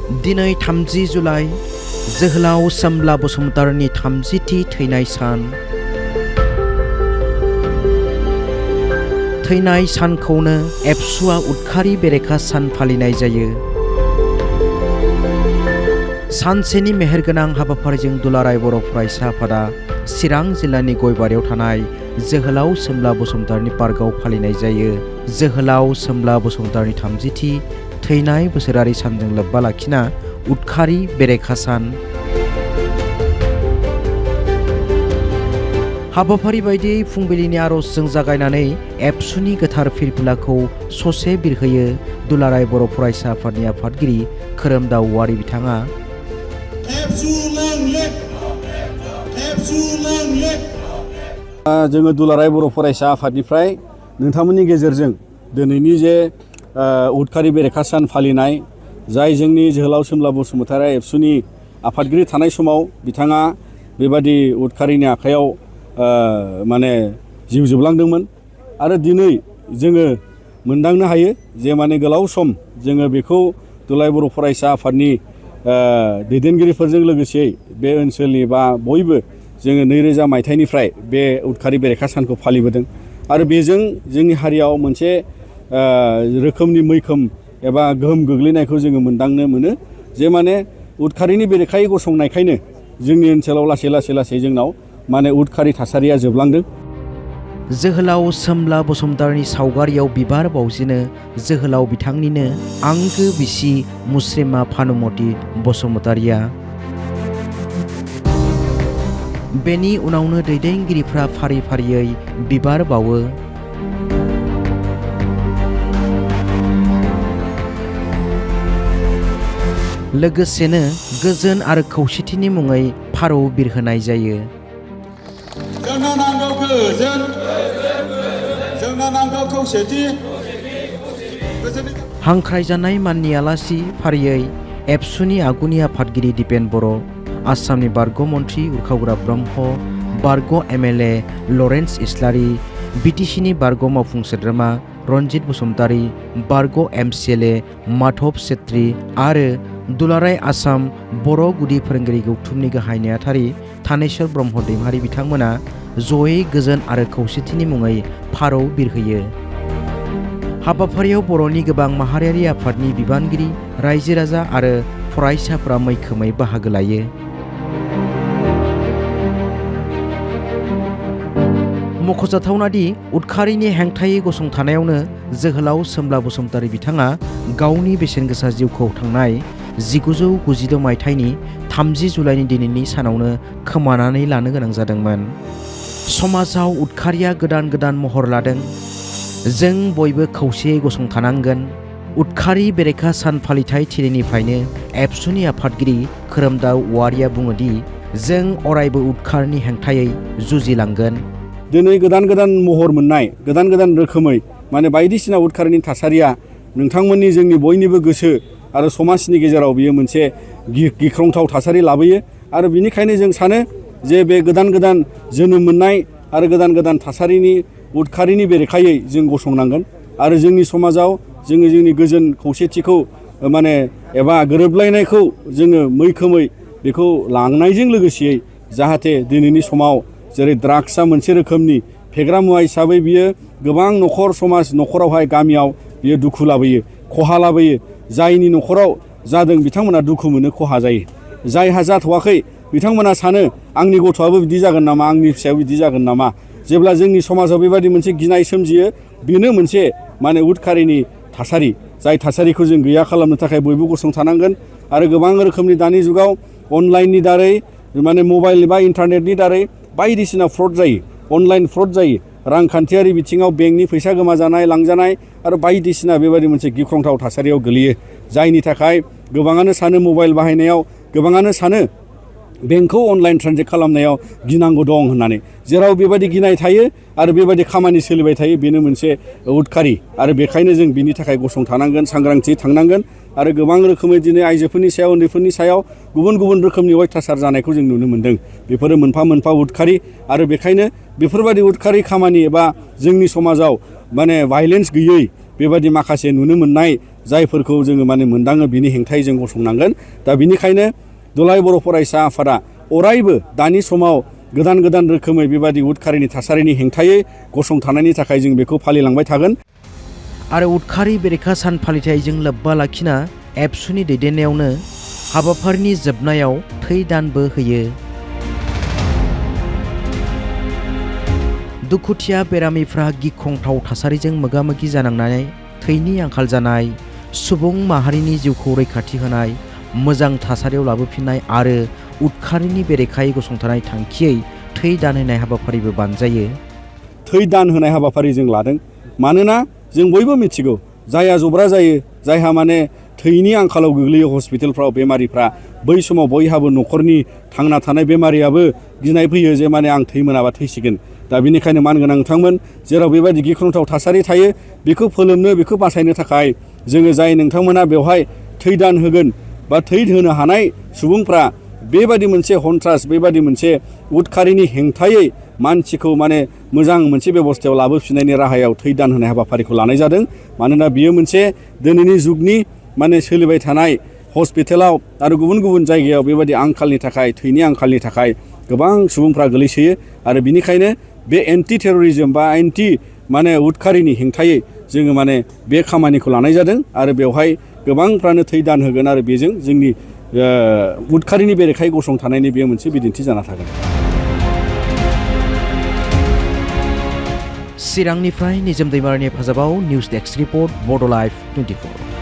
दिनै 30 जुलाइ जोहोलाव सोमब्ला बसुमतारिनि 30थि थैनाय सान। थैनाय सानखौनो एबसुआ उदखारि बेरेखा सान फालिनाय जायो। सानसेनि मेहेरगोनां हाबाफारिजों दुलाराय बर' फरायसा आफादा चिरां जिल्लानि गयबारियाव थानाय जोहोलाव सोमब्ला बसुमतारिनि पार्कआव फालिनाय जायो। जोहोलाव सोमब्ला बसुमतारिनि 30थि थैनाय बोसोरारि सानजों लोब्बा लाखिना उदखारि बेरेखा सान। हाबाफारि बायदियै फुंबिलिनि आर'जजों जागायनानै एबसुनि गोथार फिरफिलाखौ ससे बिरहोयो दुलाराय बर' फरायसा आफादनि आफादगिरि खोरोमदाव औवारि बिथाङा। जोङो दुलाराय बर' फरायसा आफादनिफ्राय नोंथांमोननि गेजेरजों दिनैनि जे उदखारि बेरेखा सान फालिनाय, जाय जोंनि जोहोलाव सोमब्ला बसुमतारि एबसुनि आफादगिरि थानाय समाव बिथाङा बेबादि उदखारिनि आखायाव माने जिउ जोबलांदोंमोन आरो दिनै जोङो मोनदांनो हायो जे माने गोलाव सम जोङो बेखौ दुलाराय बर' फरायसा आफादनि दैदेनगिरिफोरजों लोगोसे बे ओनसोलनि बा बयबो जोङो 2000 मायथाइनिफ्राय बे उदखारि बेरेखा सानखौ फालिबोदों आरो बेजों जोंनि हारियाव मोनसे रोखोमनि मैखोम एबा गोहोम गोग्लैनायखौ जोङो मोनदांनो मोनो जे माने उदखारिनि बेरेखायै गसंनायखायनो जोंनि ओनसोलाव लासै जोंनाव माने उदखारि थासारिया जोबलांदों। जोहोलाव सोमब्ला बसुमतारिनि सावगारियाव बिबार बावजेनो जोहोलाव बिथांनिनो आंगो बिसि मुस्रिमा भानुमति बसुमतारिया। बेनि उनावनो दैदेनगिरिफ्रा फारि फारियै बिबार बावो। लोगोसेनो गोजोन आरो खौसेथिनि मुङै फारौ बिरहोनाय जायो। जोंनो नांगौ गोजोन, जोंनो नांगौ खौसेथि। हांख्रायजानाय माननि आलासि फारियै एबसुनि आगुनि आफादगिरि दिपेन बर', आसामनि बारग' मन्थ्रि उरखावग्रा ब्रह्म, बारग' MLA लरेन्स इस्लारि, BTCनि बारग' मावफुं सोद्रोमा रनजित बसुमतारि, बारग' MCLA माधव सेत्री आरो दुलाराय आसाम बर' गुदि फोरोंगिरि गौथुमनि गाहाय नेहाथारि थानेश्वर ब्रह्म दैमारि बिथांमोना जयै गोजोन आरो खौसेथिनि मुङै फारौ बिरहोयो। हाबाफारियाव बर'नि गोबां माहारियारि आफादनि बिबानगिरि, रायजो राजा आरो फरायसाफोरा मैखोमै बाहागो लायो। मख'जाथावनादि उदखारिनि हेंथायै गसंथानायावनो जोहोलाव सोमब्ला बसुमतारि बिथाङा गावनि बेसेनगोसा जिउखौ थांनाय 1996 मायथाइनि 30 जुलाइनि दिनैनि सानावनो खोमानानै लानो गोनां जादोंमोन। समाजाव उदखारिया गोदान महर लादों। जों बयबो खौसेयै गसंथानांगोन। उदखारि बेरेखा सान फालिथाय थिलिनिफ्रायनो एबसुनि आफादगिरि खोरोमदाव औवारिया बुङोदि जों अरायबो उदखारनि हेंथायै जुजिलांगोन। दिनै गोदान महर मोननाय, गोदान रोखोमै माने बायदिसिना उदखारिनि थासारिया नोंथांमोननि जोंनि बयनिबो गोसो आरो समाजनि गेजेराव बियो मोनसे गिख्रंथाव थासारि लाबोयो आरो बिनिखायनो जों सानो जे बे गोदान जोनोम मोननाय आरो गोदान थासारिनि उदखारिनि बेरेखायै जों गसंनांगोन आरो जोंनि समाजाव जोङो जोंनि गोजोन खौसेथिखौ माने एबा गोरोबलायनायखौ जोङो मैखोमै बेखौ लांनायजों लोगोसेयै जाहाथे दिनैनि समाव जेरै ड्राग्सआ मोनसे रोखोमनि फेग्रा मुवा हिसाबै बियो गोबां न'खरावहाय गामियाव बियो दुखु लाबोयो, खहा लाबोयो। जायनि न'खराव जादों बिथांमोना दुखु मोनो, खहा जायो। जायहा जाथ'वाखै बिथांमोना सानो आंनि गथ'आबो बिदि जागोन नामा, आंनि फिसायाबो बिदि जागोन नामा। जेब्ला जोंनि समाजाव बेबायदि मोनसे गिनाय सोमजियो, बेनो मोनसे माने उदखारिनि थासारि, जाय थासारिखौ जों गैया खालामनो थाखाय बयबो गसंथानांगोन आरो गोबां रोखोमनि दानि जुगाव अनलाइननि दारै माने मबाइल एबा इन्टारनेटनि दारै बायदिसिना फ्रड जायो, अनलाइन फ्रड जायो। रांखान्थियारि बिथिङाव बेंकनि फैसा गोमाजानाय, लांजानाय आरो बायदिसिना बेबायदि मोनसे गिख्रंथाव थासारियाव गोलैयो। जायनि थाखाय गोबाङानो सानो मबाइल बाहायनायाव, गोबाङानो सानो बेंकखौ अनलाइन ट्रेन्जेक्ट खालामनायाव गिनांगौ दं होननानै। जेराव बेबायदि गिनाय थायो आरो बेबायदि खामानि सोलिबाय थायो, बेनो मोनसे उदखारि आरो बेखायनो जों बिनि थाखाय गसंथानांगोन, सांग्रांथि थांनांगोन आरो गोबां रोखोमै दिनै आइजोफोरनि सायाव, उन्दैफोरनि सायाव गुबुन रोखोमनि अयथासार जानायखौ जों नुनो मोन्दों। बेफोरो मोनफा उदखारि आरो बेखायनो बेफोरबायदि उदखारि खामानि एबा जोंनि समाजाव माने भायलेन्स गैयै बेबायदि माखासे नुनो मोननाय जायफोरखौ जोङो माने मोनदाङो बिनि हेंथायै जों गसंनांगोन। दा बिनिखायनो दुलाराय बर' फरायसा आफादा अरायबो दानि समाव गोदान गोदान रोखोमै बेबायदि उदखारिनि थासारिनि हेंथायै गसंथानायनि थाखाय जों बेखौ फालिलांबाय थागोन। आरो उदखारि बेरेखा सान फालिथायजों लोब्बा लाखिना एबसुनि दैदेननायावनो हाबाफारिनि जोबनायाव थै दानबो होयो। दुखुथिया बेरामिफ्रा गिख्रंथाव थासारिजों मोगा-मोगि जानांनानै थैनि आंखाल जानाय, सुबुं माहारिनि जिउखौ रैखाथि होनाय, मोजां थासारियाव लाबोफिननाय आरो उदखारिनि बेरेखायै गसंथानाय थांखियै थै दान होनाय हाबाफारिबो बानजायो। थै दान होनाय हाबाफारि जों लादों। मानोना जों बयबो मिथिगौ जायहा जब्रा जायो, जायहा माने थैनि आंखालाव गोग्लैयो हस्पिटालफ्राव बेमारिफ्रा, बै समाव बयहाबो न'खरनि थांना थानाय बेमारियाबो गिनाय फैयो जे माने आं थै मोनाबा थैसिगोन। दा बेनिखायनो मानगोनां नोंथांमोन जेराव बेबायदि गिख्रंथाव थासारि थायो बेखौ फोलोमनो, बेखौ बासायनो थाखाय जोङो जाय नोंथांमोना बेवहाय थै दान होगोन बा थै होनो हानाय सुबुंफ्रा बेबायदि मोनसे हन्ट्रास, बेबायदि मोनसे उदखारिनि हेंथायै मानसिखौ माने मोजां मोनसे बेबस्थायाव लाबोफिननायनि राहायाव थै दान होनाय हाबाफारिखौ लानाय जादों। मानोना बियो मोनसे दिनैनि जुगनि माने सोलिबाय थानाय हस्पिटालाव आरो गुबुन गुबुन जायगायाव बेबायदि आंखालनि थाखाय, थैनि आंखालनि थाखाय गोबां सुबुंफ्रा गोलैसोयो। आरो बिनिखायनो बे एन्टि टेररिज्म बा एन्टि माने उदखारिनि हेंथायै जोङो माने बे खामानिखौ लानाय जादों। आरो बेवहाय गोबांफ्रानो थै दान होगोन आरो बेजों जोंनि उदखारिनि बेरेखायै गसंथानायनि बेयो मोनसे बिदिन्थि जाना थागोन। चिरांनिफ्राय निजोम दैमारिनि हेफाजाबाव निउज डेस्क रिपर्ट बड' लाइभ 24।